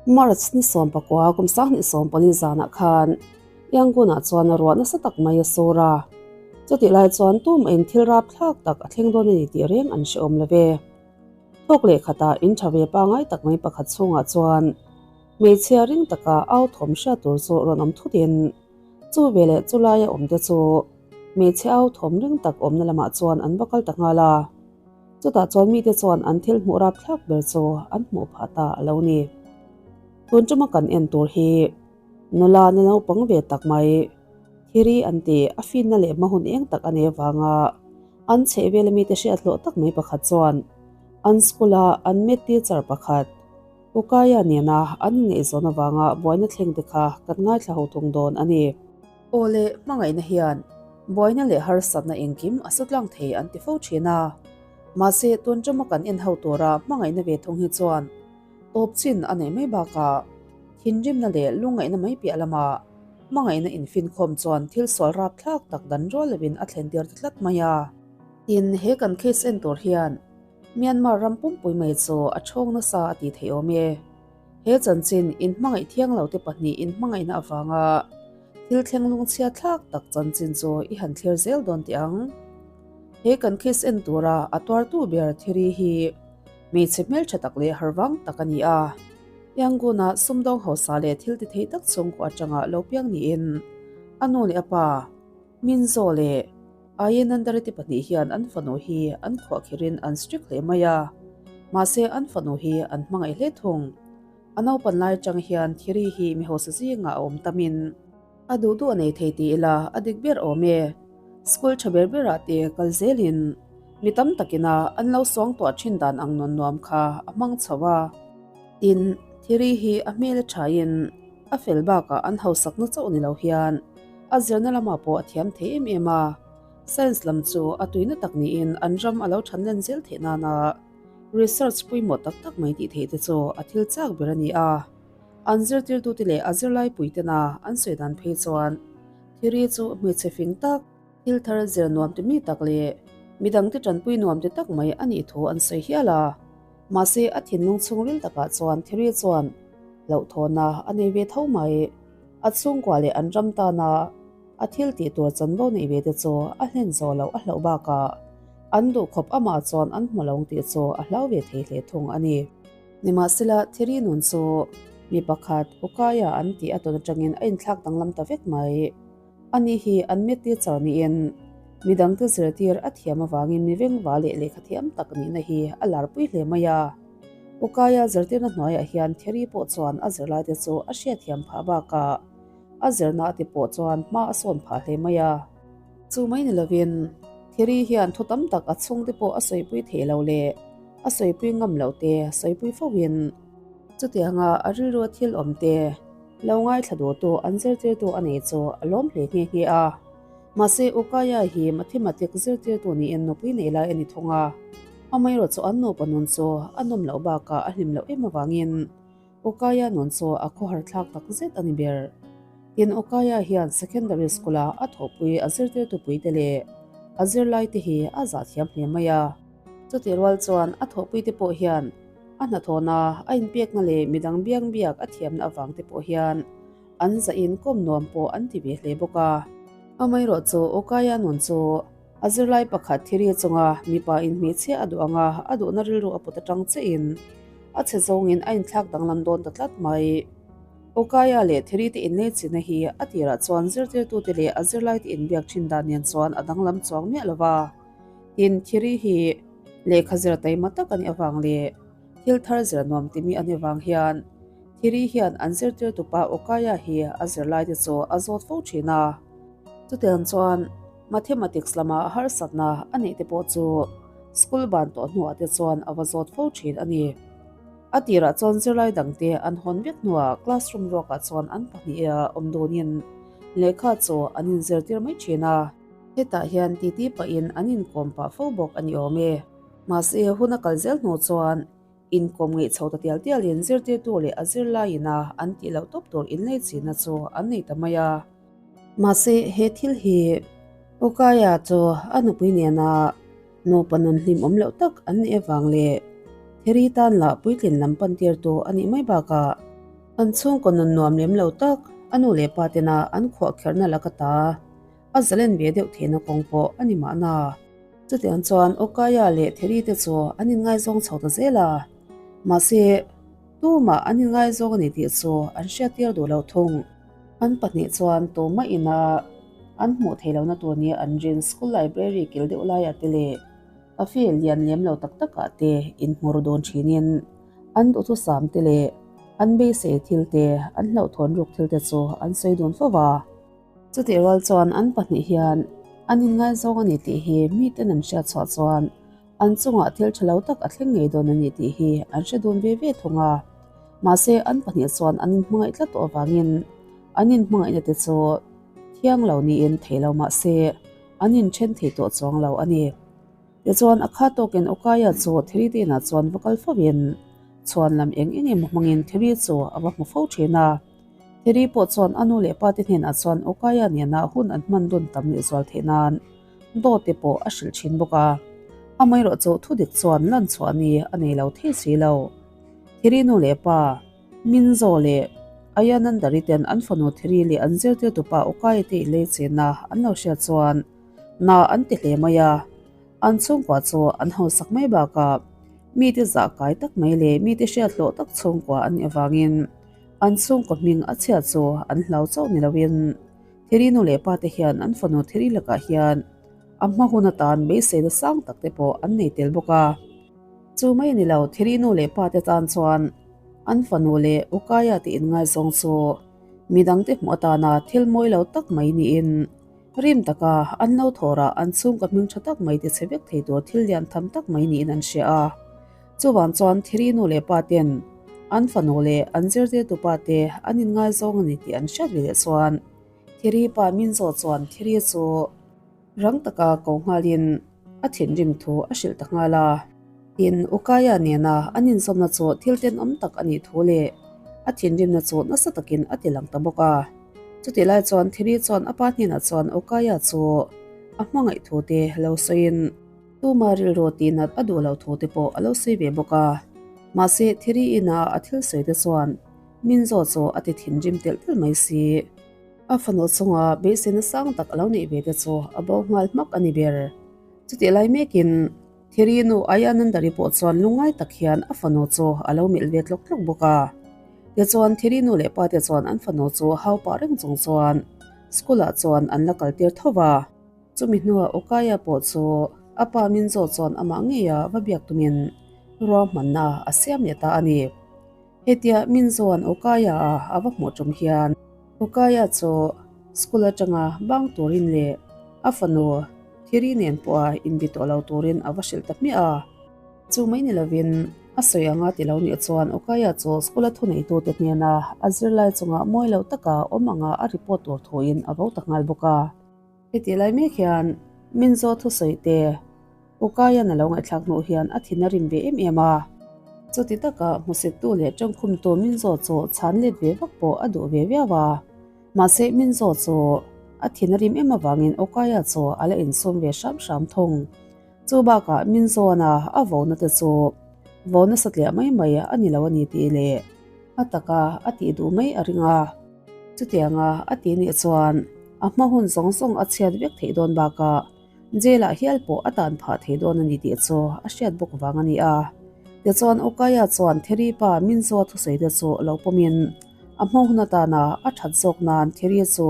March ni 19 kum 2024 zanah khan Yangon-ah chuan ruah nasa tak mai a sur a. Chutih lai chuan tumah-in thil rapthlak tak a thleng dawn a ni tih reng an hre awm lo ve. Thawk leh khatah in tha ve pangai tak mai pakhat chhungah chuan hmeichhia ring taka au thawm hriat tur chu rawn awm thutin chu veleh chu laia awmte chu hmeichhe au thawm ring tak awmna lamah chuan an va kal ta nghal a. Chutah chuan mite chuan an thil hmuh rapthlak ber chu an hmuh phah ta a lo ni. Tun tuma kan en tur hi nula na naupang ve tak mai Thiri an ti a finna leh hma hun eng tak a nei avanga an chhehvela mite hriat hlawh tak mai pakhat chuan an school-a an math teacher pakhat Ukaya nena an ingaihzawn avanga buaina thleng te kha kan ngaithla ho thung dawn a ni. Aw le, hmangaihna hian buaina leh harsatna engkim a su tlang thei an ti fo thin a. Mahse, tun tama kan en ho tura hmangaihna ve thung hi chuan tawp chin a neih mai bakah thinrimna leh lungngaihna mai piah lamah hmangaihna infinkhawm chuan thil sual rapthlak tak dan rual lovin a thlen tir ta tlat mai a. Tin, he kan case en tur hian Myanmar ram pumpui mai chu a thawng nasa a tih theih awm e. He chanchin inhmangaih thiang lo te pahnih inhmangaihna avanga thil thleng lungchhia thlak tak chanchin chu i han thlir zel dawn teh ang. He kan case en tura a tuartu ber Thiri hi hmeichhe hmeltha tak leh harvang tak a ni a. Yangon-a sumdawng hausa leh thil ti thei tak chhungkaw atanga lo piang niin a nu leh a pa Minzo leh Ayenandari te pahnih hian an fanu hi an khuahkhirhin an strict hle mai a, mahse an fanu hi an hmangaih hle thung. A naupan lai atang hian Thiri hi mi hausa zingah a awm tamin a duh duh a nei thei ti ila a dik ber awm e. School tha ber berah te kal zelin mi tam takina an lo suangtuah thin dan ang nuan nuam kha a hmang chho a. Tin, Thiri hi a hmel a thain a fel bakah an hausakna chauh ni lo hian a zirna lamah pawh a thiam thei em em a, science lam chu a tuina tak niin an ram a lo than len zel theih nana research pawimawh tak tak mai tih theih te chu a thil chak ber a ni a. An zirtirtute leh a zirlaipui tena an sawi dan phei chuan Thiri chu hmeichhe fing tak, thil thar zir nuam ti mi tak leh midangte tanpui nuam ti tak mai a nih thu an sawi hial a. Mahse a thinlung chhungril takah chuan Thiri chuan hlauhthawna a nei ve tho mai. A chhungkua leh an ram tana a thil tih tur chanvo neih ve te chu a hlen zawh loh a hlauh bakah an duh khawp amah chuan an hmu lo ang tih chu a hlau ve thei hle thung a ni. Nimahsela, Thiri nun chu mi pakhat Ukaia an tih a tawn atangin a inthlak danglam ta vek mai. Ani hi an math teacher niin midangte zirtir a thiam avangin mi vengva leh lehkha thiam tak nihna hi a larpui hle mai a. Ukaia zirtirna hnuaiah hian Theri pawh chuan a zirlaite chu a hriatthiam phah bakah a zirna te pawh chuan hma a sawn phah hle mai a. Chu mai ni lovin Theri hian thu tam tak a chhungte pawh a sawipui thei lo leh a sawipui ngam loh te sawipui fo in chutianga a rilrua thil awm te lo ngaithla duhtu an zirtirtu a nei chu a lawm hle nghe nghe a. Mahse Ukaya hi mathematic zirtirtu niin nupui nei lai a ni thung a, amaherawh chu an nupa nun chu a nawm loh bakah a hlim loh em avangin Ukaya nun chu a khawhar thlak tak zet a ni ber. Tin, Ukaya hian secondary school-a a thawhpui a zirtirtu puite leh a zirlaite hi a zah thiam hle mai a. Chutih rual chuan a thawhpuite pawh hian a hnathawhna, a inpekna leh midang biang biak a thiamna avangte pawh hian An zahin kawm nuam pawh an ti ve hle bawk a. Amaherawh chu Okaya nun chu a zirlai pakhat thiri chunga mipa in hmeichhia a duh anga a duhna rilru a put atang chiahin a chhe zawngin a inthlak danglam dawn ta tlat mai. Okaya leh thiri te inlei china hi a tirah chuan zirtirtute leh a zirlaite inbiak thin dan nen chuan a danglam chuang miah lo va. Tin, thiri hi lehkha zir taima tak a nih avang leh thil thar zir nuam timi a nih avang hian Thiri hian an zirtirtu pa Okaya hi a zirlaite chu a zawt fo thin a. Chutiang chuan Mathematics lama harsatna a neih te pawh chu school ban tawh hnuah te chuan a va zawt fo thin a ni. A tirah chuan zirlai dangte an hawn vek hnuah classroom ruakah chuan an pahnih awm dunin lehkha chu an inzirtir mai thin a. Hetah hian titi pahin an inkawm pah fo bawk a ni awm e. Mahse hun a kal zel hnu chuan Inkawm ngeih chho ta tial tialin zirtirtu leh a zirlaiin a an tih loh tawp tur inlei chinna chu an nei ta mai a. Mahse, he thil hi Ukaya chu a nupui nena nupa nun hlim awm loh tak an nih avang leh Theri tan lah puitlin lam pan tirtu a nih mai bakah. An chhungkaw nun nuam lem lo tak, a nu leh pa tena an khuah kherhna laka ta a zalen ve deuh theihna kawng pawh a ni mahna. Chutiang chuan Okaya leh Theri te chu an inngaizawng chho ta zel a, mahse, tumah an inngaizawng a ni tih chu an hriattir duh lo thung. An pahnih chuan tumah ina an hmuh theih lohna tur nia an rin school library kil deuh laiah te leh cafe lian lem lo tak takah te inhmur dawn thinin an duhthusam te leh an beisei thil te, an hlauhthawn ruk thil te chu an sawi dun fo va. Chutih rual chuan an pahnih hian an inngaizawng a ni tih hi miten an hriat chhuah chuan an chungah thil tha lo tak a thleng ngei dawn a ni tih hi an hre dun ve ve thung a. Mahse an pahnih chuan an inhmangaih tlat tawh avangin an inhmangaihna te chu thiang lo niin thei lo mah se an inthen thei tawh chuang lo a ni. Tichuan a kha tawkin Okaya chu Theritinah chuan va kal fovin chhuan lam eng eng emaw hmangin Theri chu a va hmu fo thin a. Theri pawh chuan a nu leh pa te hnenah chuan Okaya nena hun an hman dun tam leh zual theih nan dawt te pawh a hrilh thin bawk a. Amaherawhchu thudik chuan lan chhuah ni a nei lo thei si lo. Theri nu leh pa Minzo leh Ayanandari ten an fanu Theri leh an zirtirtu pa Okaya te inlei chenna an lo hriat chuan Na an ti hle mai a, an chhungkua chu an hausak mai bakah mite zah kai tak mai leh mite hriat hlawh tak chhungkua an nih avangin an chhungkaw hming a chhiat chu an hlau chauh ni loin Theri nu leh pa te hian an fanu Theri lakah hian a hma hun atan beiseina sang tak te pawh an nei tel bawk a. Chu mai a ni lo, Theri nu leh pa te tan chuan an fanu leh Ukaya te inngaizawng chu midangte hmuh atana thil mawi lo tak mai niin Rim taka an lo thawrah an chhungkaw hming tha tak mai ti chhe vek thei tur thil lian tham tak mai niin an hria a. Chuvang chuan Thiri nu leh pa ten an fanu leh an zirtirtu pa te an inngaizawng a ni tih an hriat ve leh chuan Thiri pa Minzo chuan Thiri chu rang taka ko nghalin a thinrim thu a hrilh ta nghal a. Tin, Ukaya nena an inzawmna chu thil tenawm tak a nih thu leh a thinrimna chu nasa takin a ti lang ta bawk a. Chutih lai chuan Thiri chuan a pa hnenah chuan Ukaya chu a hmangaih thu te lo sawiin tuma rilru tihnat a duh loh thu te pawh a lo sawi ve bawk a. Mahse, Thiri ina a thil sawi te chuan Minzo chu a ti thinrim telh telh mai si. A fanu chunga beiseina sang tak a lo neih ve te chu a bo nghal hmak a ni ber. Chutih lai mekin Thiri nu Ayanandari pawh chuan lungngai tak hian a fanu chu a lo melh ve tlawk tlawk bawk a. Tichuan Thiri nu leh pa te chuan an fanu chu hau pah reng chung chuan school ah chuan an la kal tir tho va. Chumi hnuah Ukaya pawh chu a pa Minzo chuan amah ngeia va biak tumin ruahmanna a siam leh ta a ni. Hetia Minzoan Ukaya a a va hmuh tum hian Ukaya chu school atanga bang turin leh a fanu Thiri nen pawha inbi tawh lo turin a va hrilh ta hmiah a. Chu mai ni lovin a sawi anga ti lo nih chuan Ukaya chu school a thuneitute hnena a zirlai chunga mawi lo taka awm anga a report tur thuin a vo ta nghal bawk a. Heti lai mek hian Minzo thusawi te Ukaian a lo ngaihthlak hnuh hian a thin a rim ve em em a. Chuti taka hmusittu leh tawngkhumtu Minzo chu chhan let ve vak pawh a duh ve viau a. Mahse Minzo chu a thin a rim em avangin Ukaya chu a la insum ve hram hram thung. Chu bakah Minzoana a vona te chu vo nasa tliah mai mai a ni lo a ni tih leh a taka a tih duh mai a ring a. Chutianga a ti nih chuan a hma hun zawng zawng a chhiat vek theih dawn bakah Jail-ah hial pawh a tan phah thei dawn a ni tih chu a hriat bawk vang a ni a. Tichuan Ukaya chuan Theri pa Minzo thusawi te chu lo pawmin a hma hun atana a that zawk nan Theri chu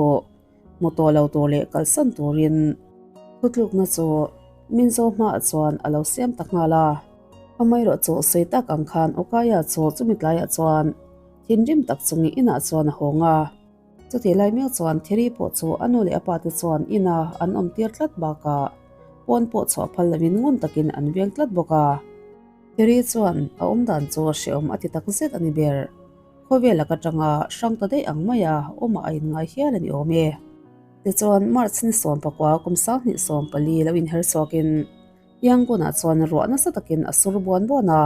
hmu tawh lo tur leh kalsan turin thutlukna chu Minzo hmaah chuan a lo siam ta nghal a. Amaherawh chu sawi tak ang khan Ukaya chu chumi tlaiah chuan thinrim tak chungi inah chuan a hawng a. Chutih lai mek chuan Theri pawh chu a nu leh a pa te chuan ina an awm tir tlat bakah pawn pawh chhuah phal lovin ngun takin an veng tlat bawk a. Theri chuan a awm dan chu hrehawm a ti tak zet a ni ber. Khawvel lak atanga hrang ta daih ang maia awmah a inngai hial a ni awm e. Tichuan March ni 14 kum 2014 lo inher chhuakin Yangon-ah chuan ruah nasa takin a sur buan buan a.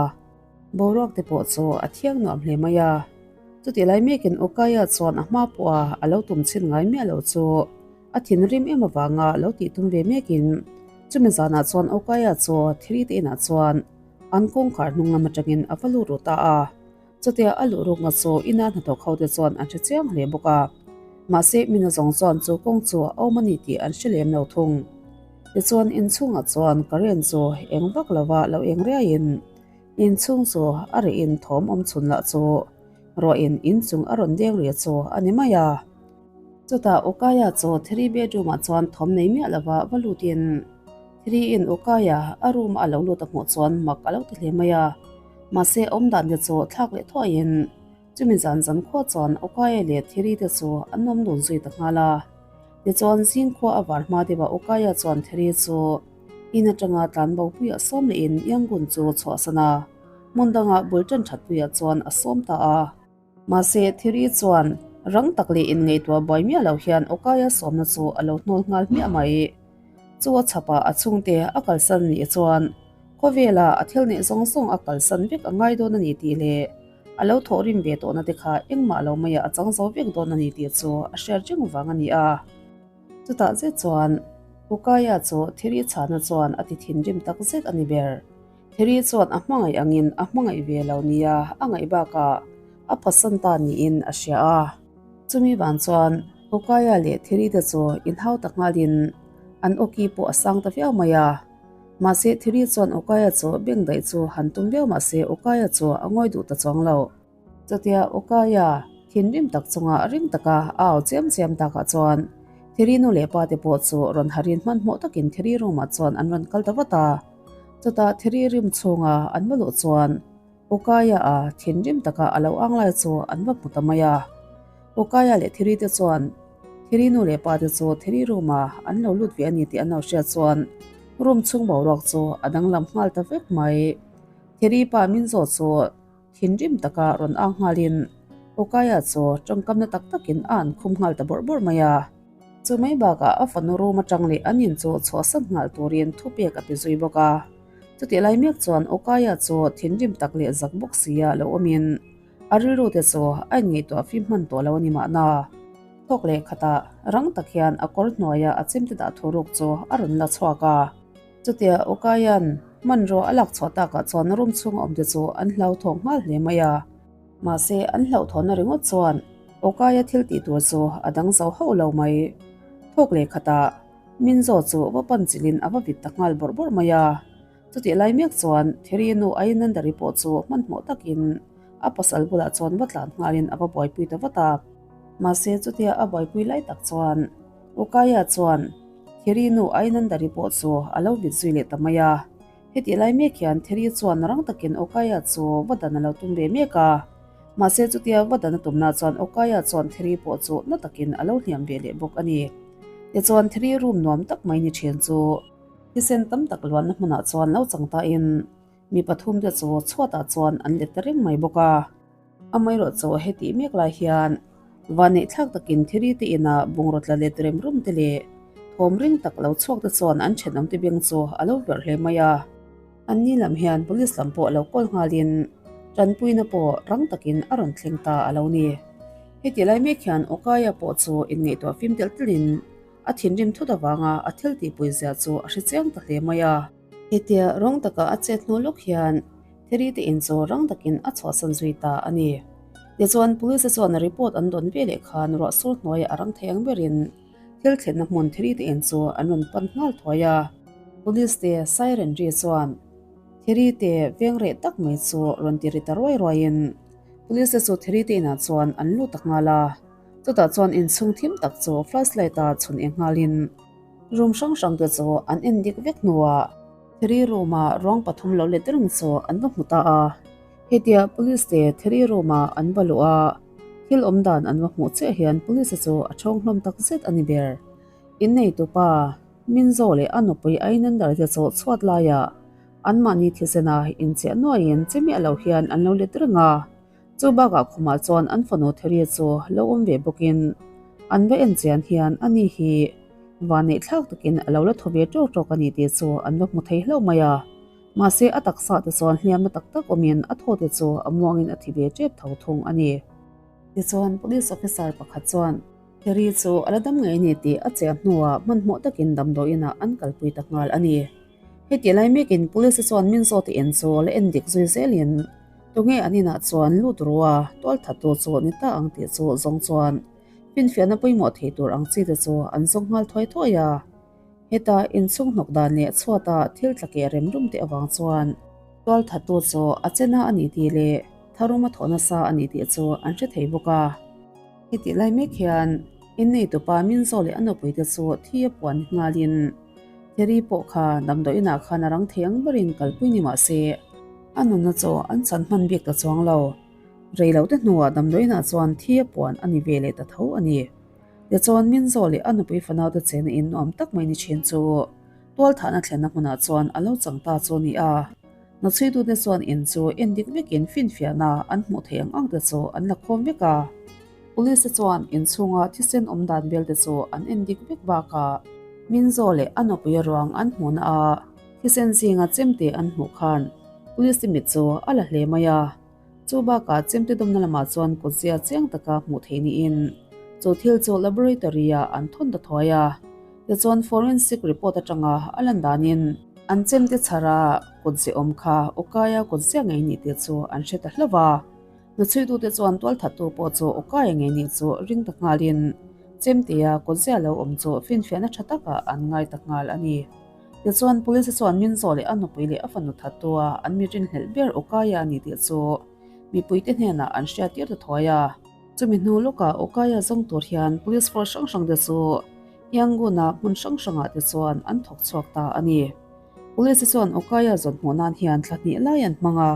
Boruak te pawh chu a thiang nuam hle mai a. Chutih lai mekin Ukaya chuan a hma pawha a lo tum chhin ngai miah lo chu a thinrim em avanga lo tih tum ve mekin chumi zanah chuan Ukaya chu Thiri te inah chuan an kawngkhar hnung lam atangin a va lut ru ta a. Chutia a luh rukna chu ina hnathawk hote chuan an hre chiang hle bawk a. Mahse mina zawng chuan chu kawng chu a awm a ni tih an hre lem lo thung. Tichuan inchhungah chuan current chu eng vak lova lo eng riaiin inchhung chu a reh in thawm awm chhun lah chu ruahin inchung a rawn deng ri chu a ni mai a. Chutah Ukaya chu Thiri bedroom ah chuan thawm nei miah lova va lutin Thiri in Ukaya a room a lo lut a hmuh chuan mak a lo ti hle mai a. Mahse awmdan te chu thlak leh thuaiin chumi zan zan khua chuan Ukaya leh Thiri te chu an awm dun zui ta nghal a. Tichuan zingkhua a var hma deuhah Ukaya chuan Thiri chu in atanga tlanbo puiah sawm lehin Yangon chu chhuahsan a, hmun dangah bul tan that puiah chuan a sawm ta a. Mahse Thiri chuan rang tak leh inngaihtuah buai miah lo hian Ukaya sawmna chu a lo hnawl nghal hmiah mai. Chu a chhapah a chhungte a kalsan nih chuan khawvela a thil neih zawng zawng a kalsan vek a ngai dawn a ni tih leh a lo thawh rim ve tawhna te kha engmah lo maiah a chang zo vek dawn a ni tih chu a hriat reng vang a ni a. Chutah zet chuan Ukaya chu Thiri chhana chuan a ti thinrim tak zet a ni ber. Thiri chuan a hmangaih angin a hmangaih ve lo nia a ngaih bakah a phatsan ta niin a hria a. Chumi vang chuan Ukaya leh Thiri te chu inhau tak nghalin an awki pawh a sang ta viau mai a. Mahse Thiri chuan Ukaya chu beng daih chu han tum viau mahse Ukaya chu a ngawi duh ta chuang lo. Chutia Ukaya thinrim tak chunga ring taka a au chiam chiam takah chuan Thiri nu leh pa te pawh chu rawn harin hmanhmawh takin Thiri room ah chuan an rawn kal ta vat a. Chutah Thiri rim chhunga an va luh chuan Ukaya a thinrim taka a lo ang lai chu an va hmu ta mai a. Ukaya leh Thiri te chuan Thiri nu leh pa te chu Thiri room ah an lo lut ve a ni tih an lo hriat chuan room chhung boruak chu a danglam nghal ta vek mai. Thiri pa min zawh chu thinrim taka rawn ang nghalin Ukaya chu tawngkamna tak takin a an khum nghal ta bawrh bawrh mai a. Chu mai bakah a fanu room atang leh an in chu chhuahsan nghal turin thupek a pe zui bawk a. Chutih lai mek chuan Ukaya chu thinrim tak leh zak bawk sia lo awmin a rilru te chu a inngaihtuah fim hman tawh lo a ni mahna. Thawk leh khatah rang tak hian a kawr hnuaia a chemte dah thuruk chu a rawn la chhuak a. Chutia Ukayan hmanraw a lak chhuah takah chuan room chhunga awmte chu an hlauthawng nghal hle mai a. Mahse an hlauhthawnna ringawt chuan Ukaya thil tih tur chu a dang zo hauh lo mai. Thawk leh khatah Minzo chu va pan chilhin a va vit ta nghal bawrh bawrh mai a. Chutih lai mek chuan Theri nu Ainandari pawh chu hmanhmawh takin a pasal bulah chuan va tlan nghalin a va buaipui ta vat a. Mahse chutia a buaipui lai tak chuan Ukaya chuan Theri nu Ainandari pawh chu a lo vit zui leh ta mai a. Hetih lai mek hian Theri chuan rang takin Ukaya chu va dan a lo tum ve mek a. Mahse chutia va dan a tumna chuan Ukaya chuan Theri pawh chu na takin a lo hliam ve leh bawk a ni. Tichuan Theri room nuam tak mai ni thin chu thisen tam tak luanna hmunah chuan lo chang tain mi pathum te chu chhuatah chuan an let ta reng mai bawk a. Amaherawhchu hetih mek lai hian vanneih thlak takin thiri te inah bungraw tla let rem rum te leh thawm ring tak lo chhuak te chuan an thenawm te beng chu a lo verh hle mai a. Anni lam hian police lam pawh lo kawl nghalin tanpuina pawh rang takin a rawn thleng ta a lo ni. Hetih lai mek hian Okaya pawh chu inngaihtuah fim telh telhin a thinrim thut avanga a thil tihpui zia chu a hre chiang ta hle mai a. Hetia rawng taka a chet hnu lawk hian Theri te in chu rang takin a chhuahsan zui ta a ni. Tichuan police chuan report an dawn veleh khan ruah sur hnuaiah a rang thei ang berin thil thlenna hmun Theri te in chu an rawn pan nghal thuai a. Police te siren ri chuan Theri te veng reh tak mai chu rawn ti ri ta ruai ruaiin police te chu Theri te inah chuan an lut ta nghal a. Chutah chuan inchhung thim tak chu flashlight a chhun eng nghalin room hrang hrang te chu an en dik vek hnuah Theri room ah ruang pathum lo let reng chu an va hmu ta a. Hetia police te Theri room ah an va luh a, thil awm dan an va hmuh chiah hian police chu a thawng hlawm tak zet a ni ber. Innei tupa Minzo leh a nupui Ainandar te chu chhuat laiah anmahni thisena inchiah nuaiin che miah lo hian an lo let reng a. Chu bakah khumah chuan an fanu Theri chu lo awm ve bawkin an va en chian hian ani hi vanneih thlak takin a lo la thaw ve tawk tawk a ni tih chu an va hmu thei hlauh mai a. Mahse a taksa te chuan hliamna tak tak awmin a thaw te chu a muangin a thi ve tep tho thung a ni. Tichuan police officer pakhat chuan Theri chu a la dam ngei a ni tih a chiah hnuah hmanhmawh takin damdawiinah an kalpui ta nghal a ni. Heti lai mekin police chuan min zawt en chu la en dik zui zelin. Tunge an inah chuan lut ru a, tualthattu chu ni ta ang tih chu zawng chuan finfiahna pawimawh thei tur ang chi te chu an zawng nghal thuai thuai a. Heta inchhung hnawk dan leh chhuata thil tla keh rem rum te avang chuan tualthattu chu a chena a ni tih leh tharum a thawh nasa a ni tih chu an hre thei bawk a. Hetih lai mek hian inneitupa Minzo leh a nupuite chu thi a puan nghalin Theri pawh kha damdawiinah khan a rang thei ang berin kalpui ni mah se a nunna chu an chan hman bik ta chuang lo. Rei lo te hnuah damdawiinah chuan thi a puan a ni ve leh ta tho a ni. Tichuan Minzo leh a nupui fanaute chena in nuam tak mai ni thin chu tualthahna thlenna hmunah chuan a lo chang ta chu a ni a. Nachhuitute chuan in chu en dik vekin finfiahna an hmuh theih ang ang te chu an la khawm vek a. Police te chuan in chhunga thisen awm dan vel te chu an en dik vek bakah Minzo leh a nupui ruang an hmuhna a thisen zinga chemte an hmuh khan Police te mit chu a la hle mai a. Chu bakah chemte dawmna lamah chuan kutzia chiang taka hmuh theih niin chu thil chu laboratory ah an thawn ta thuai a. Tichuan forensic report atanga a lan danin an chemte chhara kutze awm kha Ukaia kutzia ngei nih tih chu an hre ta hlauh a. Hnachuitute chuan tualthattu pawh chu Ukaia ngei nih chu ring ta nghalin chemtea kutzia lo awm chu finfiahna tha takah an ngai ta nghal a ni. Tichuan police chuan Minzo leh a nupui leh a fanu thattua an mi rinhlelh ber Ukaya a ni tih chu mipuite hnenah an hriattir ta thuai a. Chumi hnu lawkah Ukaya zawng tur hian police force hrang hrang te chu Yangon-a hmun hrang hrangah te chuan an thawk chhuak ta a ni. Police chuan Ukaya zawn hmuh nan hian thla hnih lai an hmang a.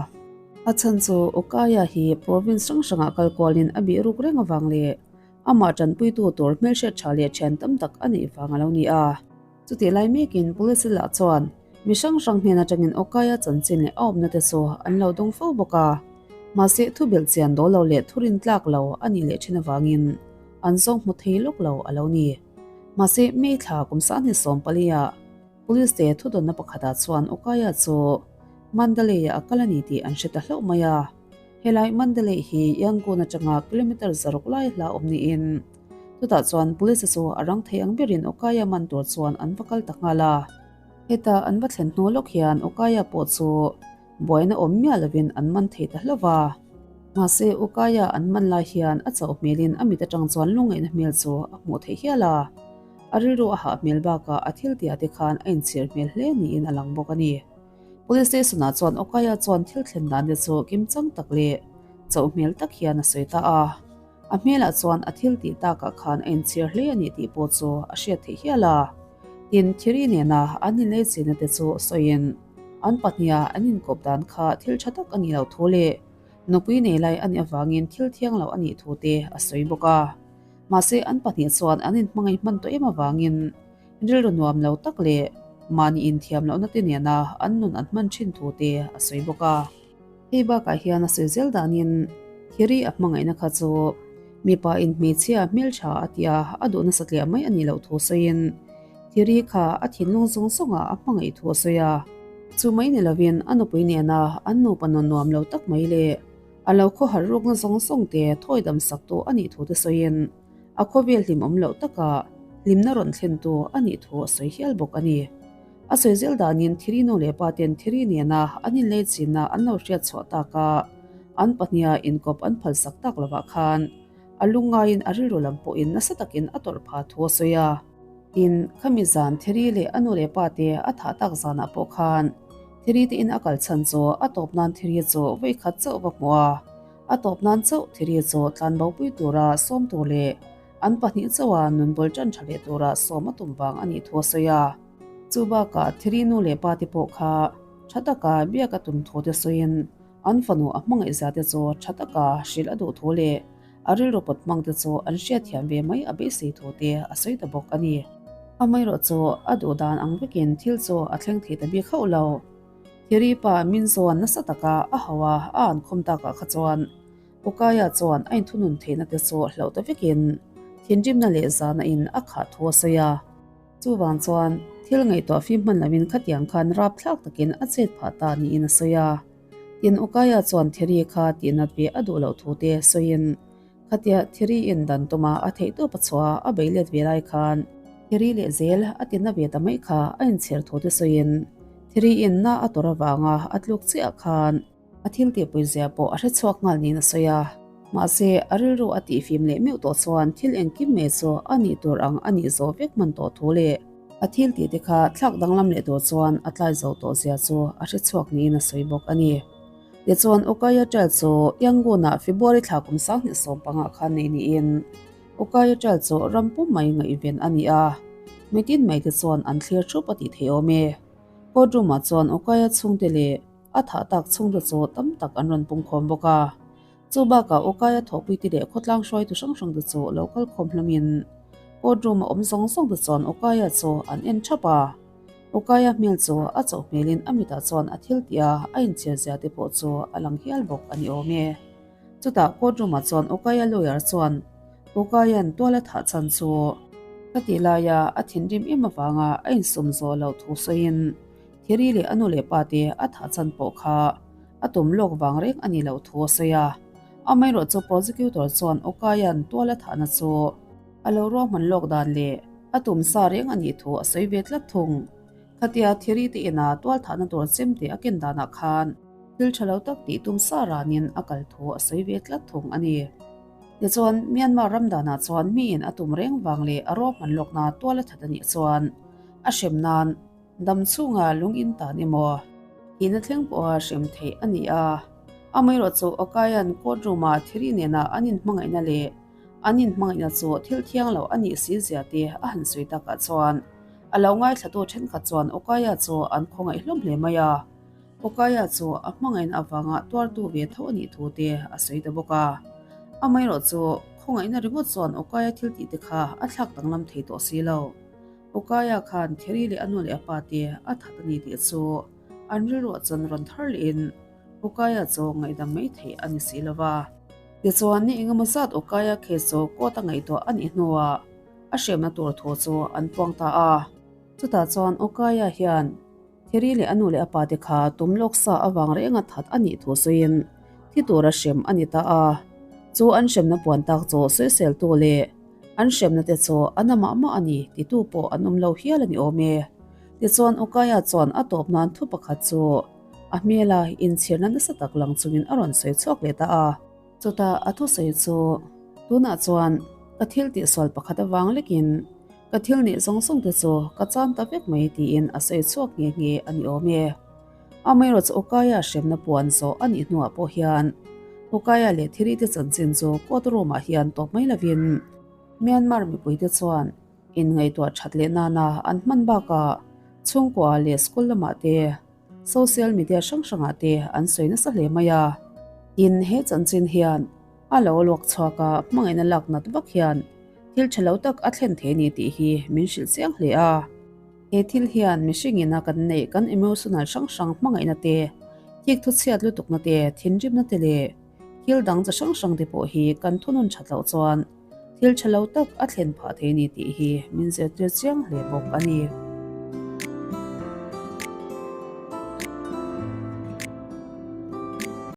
A chhan chu Ukaya hi province hrang hrangah kal kualin a bih ruk reng avang leh amah tanpuitu tur hmelhriat tha leh thian tam tak a neih vang a lo ni a. Chutih lai mekin Police lah chuan mi hrang hrang hnen atangin Awkaia chanchin leh a awmna te chu an lo dawng fo bawk a. Mahse thu belh chian dawl lo leh thu rin tlak lo a nih leh thin avangin an zawng hmu thei lawk lo a lo ni. Mahse May thla kum 2014 ah Police te thudawnna pakhatah chuan Awkaia chu Mandalay-ah a kal a ni tih an hre ta hlauh mai a. Helai Mandalay hi Yangon atanga kilometre 6 lai hla awm niin Chutah chuan police chu a rang thei ang berin Okaya man tur chuan an va kal ta nghal a. Heta an va thlen hnu lawk hian Okaya pawh chu buaina awm miah lovin an man thei ta hlauh va. Mahse Okaya an man lai hian a chauh hmelin a mit atang chuan lungngaihna hmel chu a hmuh theih hial a. A rilru a hah hmel bakah a thil tia te khan a inchhir hmel hle niin a lang bawk a ni. Police station ah chuan Okaya chuan thil thlen dan te chu kimchang tak leh chauh hmel tak hian a sawi ta a. A hmelah chuan a thil tih takah khan a inchhir hle a ni tih pawh chu a hriat theih hial a. Tin, Thiri nena an inlei chinna te chu sawiin an pahniha an inkawp dan kha thil tha tak a nih loh thu leh nupui nei lai a nih avangin thil thiang lo a nih thu te a sawi bawk a. Mahse, an pahnih chuan an inhmangaih hman tawh em avangin rilru nuam lo tak leh mahni inthiam lohna te nena an nun an hman thin thu te a sawi bawk a. Hei bakah hian a sawi zel danin Thiri a hmangaihna kha chu mipa in hmeichhia hmeltha a tia a duh nasa tliah mai a nih loh thu sawiin Thiri kha a thinlung zawng zawngah a hmangaih thu a sawi a. Chu mai ni lovin a nupui nena an nupa nawn nuam lo tak mai leh a lo khawhar rukna zawng zawng te thawi dam sak tu a nih thu te sawiin a khawvel hlim awm loh takah hlimna rawn thlen tu a nih thu a sawi hial bawk a ni. A sawi zel danin Thiri nu leh pa ten Thiri nena an inlei chinna an lo hriat chhuah taka an pahniha inkawp an phalsak tak lovah khan a lungngaiin a rilru lam pawhin nasa takin a tawrh pha thu a sawi a. Tin, khami zan Thiri leh a nu leh pa te a thah tak zanah pawh khan Thiri te in a kal chhan chu a tawp nan Thiri chu vawi khat chauh va hmu a, a tawp nan chauh Thiri chu tlanbopui tura sawm tur leh an pahnih chauha nun bul tan tha leh tura sawm a tum vang a nih thu a sawi a. Chu bakah Thiri nu leh pa te pawh kha tha taka biak a tum thu te sawiin an fanu a hmangaih zia te chu tha taka hrilh a duh thu leh a rilru pawt hmang te chu an hriatthiam ve mai a beisei thu te a sawi ta bawk a ni. Amaherawh chu a duh dan ang vekin thil chu a thleng thei ta bik hauh lo. Thiri pa min zawn nasa taka a hau a, a an khawm takah kha chuan Ukaya chuan a inthunun theihna te chu hlauh ta vekin thinrimna leh zahna in a khah thu a sawi a. Chuvang chuan thil ngaihtuah fim hman loin khatiang khan rapthlak takin a chet phah ta niin a sawi a. Tin, Ukaya chuan Thiri kha tihnat ve a duh loh thu te sawiin khatia Thiri in dan tuma a theihtawp a chhuah a bei let ve lai khan Thiri leh zel a tina ve ta mai kha a inchhir thu te sawiin Thiri in na a tawrh avanga a tluk chiah khan. A thil tihpui zia pawh a hre chhuak nghal niin a sawi a. Mahse, a rilru a tihfim leh meuh tawh chuan thil engkim mai chu a nih tur ang a nih zawh vek hman tawh thu leh a thil tih te kha thlak danglam leh tur chuan a tlai zo tawh zia chu a hre chhuak niin a sawi bawk a ni. Tichuan, Ukaya Trail chu Yangon-ah February thla kum 2015 khan nei niin Ukaya Trail chu ram pum mai ngaihven a ni a, mitin mai te chuan an thlir thup a tih theih awm e. Courtroom-ah chuan Ukaya chhungte leh a thah tak chhungte chu tam tak an rawn pungkhawm bawk a. Chu bakah Ukaya thawhpuite leh khawtlang hruaitu hrang hrangte chu lo kal khawm hlawmin courtroom-a awm zawng zawngte chuan Ukaya chu an en thap a. Ukaya hmel chu a chauh hmelin a mitah chuan a thil tih a, a inchhir zia te pawh chu a lang hial bawk a ni awm e. Chutah courtroom-ah chuan Ukaya lawyer chuan Ukaya'n tual a thah chhan chu ka tih laia a thinrim em avanga a insum zawh loh thu sawiin Thiri leh a nu leh pa te a thah chhan pawh kha a tum lawk vang reng a nih loh thu a sawi a. Amaherawhchu prosecutor chuan Ukaya'n tual a thahna chu a lo ruahman lawk dan leh a tum sa reng a nih thu a sawi ve tlat thung. Khatia Thiri te ina tual thahna tur chem te a ken danah khan thil tha lo tak tih tum sa ranin a kal thu a sawi ve tlat thung a ni. Tichuan, Myanmar ram danah chuan miin a tum reng vang leh a ruahman lawkna tual a that a nih chuan a hrem nan dam chhunga lung in tan emaw thihna thleng pawha hrem theih a ni a. Amaherawhchu Okayan court room-ah Thiri nena an inhmangaihna leh An inhmangaihna chu thil thiang lo a nih si zia te a han sawi takah chuan a lo ngaithlatu thenkhat chuan Ukaya chu an khawngaih hlawm hle mai a. Ukaya chu a hmangaihna avanga tuartu ve tho a nih thu te a sawi ta bawk a. Amaherawhchu khawngaihna ringawt chuan Ukaya thil tih te kha a thlak danglam thei tawh si lo. Ukaya khan Theri leh a nu leh a pa te a that a ni tih chu an rilruah chuan rawn thar lehin Ukaya chu ngaihdam mai theih a ni si lo va. Tichuan, ni engemaw zat Ukaya case chu court a ngaihtuah a nih hnuah a hremna tur thu chu an puang ta a. Chutah chuan Ukaya hian Theri leh a nu leh a pa te kha tum lawk sa avang renga that a nih thu sawiin thi tura hrem a ni ta a. Chu an hremna puan tak chu sawiseltu leh an hremna te chu a na mah mah a ni titu pawh an awm lo hial a ni awm e. Tichuan Ukaya chuan a tawp nan thu pakhat chu A hmela inchhirna nasa tak lang chungin a rawn sawi chhuak leh ta a. Chutah a thusawi chu, Tunah chuan ka thil tihsual pakhat avang lekin ka thil nih zawng zawng te chu ka chan ta vek mai tiin a sawi chhuak nghe nghe a ni awm e. Amaherawhchu Ukaya hremna puan zawh a nih hnuah pawh hian Ukaya leh Thirite chanchin chu court room ah hian tawp mai lovin Myanmar mipuite chuan inngaihtuah that leh nana an hman bakah chhungkua leh school lamah te Social media hrang hrangah te an sawi nasa hle mai a. Tin, he chanchin hian a lo luak chhuak a, hmangaihna lak nat vak hian thil tha lo tak a thlen thei a ni tih hi min hrilh chiang hle a. He thil hian mihring ina kan neih kan emotional hrang hrang hmangaihna te, thik thu chhiat lutukna te, thinrimna te leh thil dang chi hrang hrang te pawh hi kan thunun that loh chuan thil tha lo tak a thlen phah thei a ni tih hi min zirtir chiang hle bawk a ni.